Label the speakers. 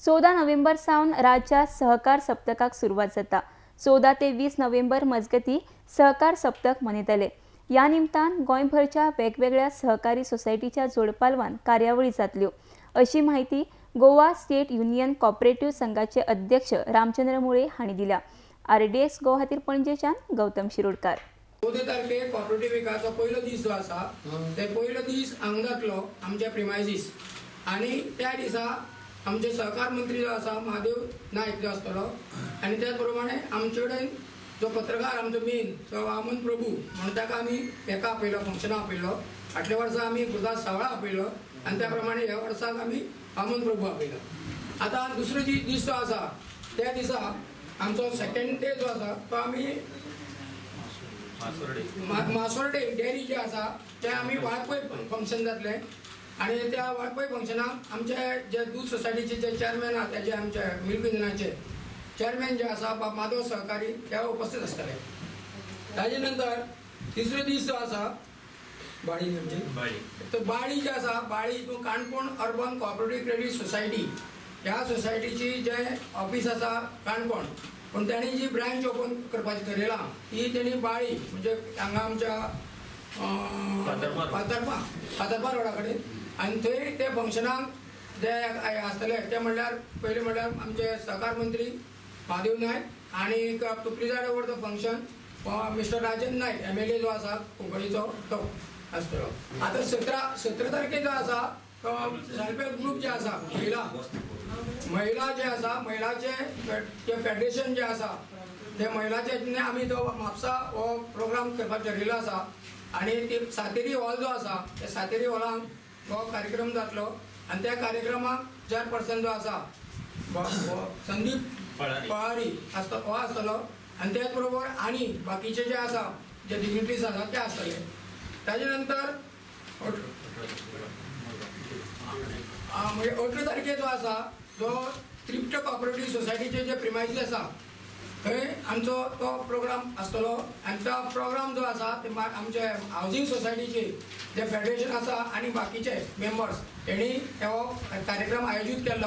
Speaker 1: 14 नोव्हेंबर सावन राज्यात सहकार सप्तकाक सुरवात जाता. 14 ते 20 नोव्हेंबर मजगती सहकार सप्तक मनयतले. ह्या निमतान गोंयभरच्या वेगवेगळ्या सहकारी सोसायटीच्या जोडपालवान कार्यावळी जातल्यो अशी माहिती गोवा स्टेट युनियन कॉपरेटिव्ह संघाचे अध्यक्ष रामचंद्र मुळे हांणी दिल्या. आरडीएक्स गोवा खातीर पणजेच्यान गौतम शिरोडकार.
Speaker 2: 14 तारखेक कॉपरेटिव्ह विकाचो पयलो दीस जो आसा ते पयलो दीस हांगा जातलो आमच्या प्रिमायजीस आनी त्या दिसा आमचे सहकार मंत्री जो आसा महादेव नायक जो आसतलो आनी त्याच प्रमाणे आमचे कडेन जो पत्रकार आमचो मेन जो वामन प्रभू म्हणून ताका आमी हेका आपयलो, फंक्शनाक आपयलो. फाटल्या वर्सा आमी गुरदास सावळा आपयलो आनी त्या प्रमाणे ह्या वर्साक आमी वामन प्रभू आपयलो. आतां दुसरो दीस जो आसा त्या दिसा आमचो सेकेंड डे जो आसा तो आमी मासोर्डे डेअरी जे आसा ते आमी वाळपय फंक्शन जातलें आनी त्या वाळपय फंक्शनाक आमचे जे दूद सोसायटीचे जे चेअरमॅन आसा तेजे आमचे मिल्क युनियनाचे चेअरमॅन जे आसा बाब माधव सहकारी ते उपस्थित आसतले. ताजे नंतर तिसरो दीस जो आसा बाळी आमची तर बाळी जे आसा बाळी हितून Canacona urban cooperative credit society ह्या सोसायटीची जे ऑफिस आसा काणकोण, पूण तांणी जी ब्रांच ओपन करपाची थरयलां ती तेणी बाळी म्हणजे हांगा आमच्या फातर्पा रोडा कडेन आनी थंय ते फंक्शनाक जे आसतले ते म्हणल्यार पयलीं म्हणल्यार आमचे सहकार मंत्री महादेव नायक आनी to preside over the function mister Rajan Naik MLA जो आसा कुंकळीचो तो आसतलो. आतां 17 तारखेक जो आसा तो सेल्फ हेल्प ग्रूप जे आसा महिला जे आसा महिलाचे जे फेडरेशन जे आसा ते महिलाचे आमी तो म्हापसा हो प्रोग्राम करपाक ठरयलो आसा आनी ती सातेरी हॉल जो आसा त्या सातेरी हॉलान हो कार्यक्रम जातलो आनी त्या कार्यक्रमाक चेअरपर्सन जो आसा संदीप पळारी आसता हो आसतलो आनी त्याच बरोबर आनी बाकीचे जे आसा जे डिग्निटरीज आसा ते आसतले. ताजे नंतर म्हणजे 18 तारखेक जो आसा जो त्रिप्ट कॉपरेटिव्ह सोसायटीचे जे प्रिमायजीस आसा थंय आमचो तो प्रोग्राम आसतलो आनी तो प्रोग्राम जो आसा ते आमचे हावजींग सोसायटीचे जे फेडरेशन आसा आनी बाकीचे मेंबर्स हेणी हो कार्यक्रम आयोजीत केल्लो.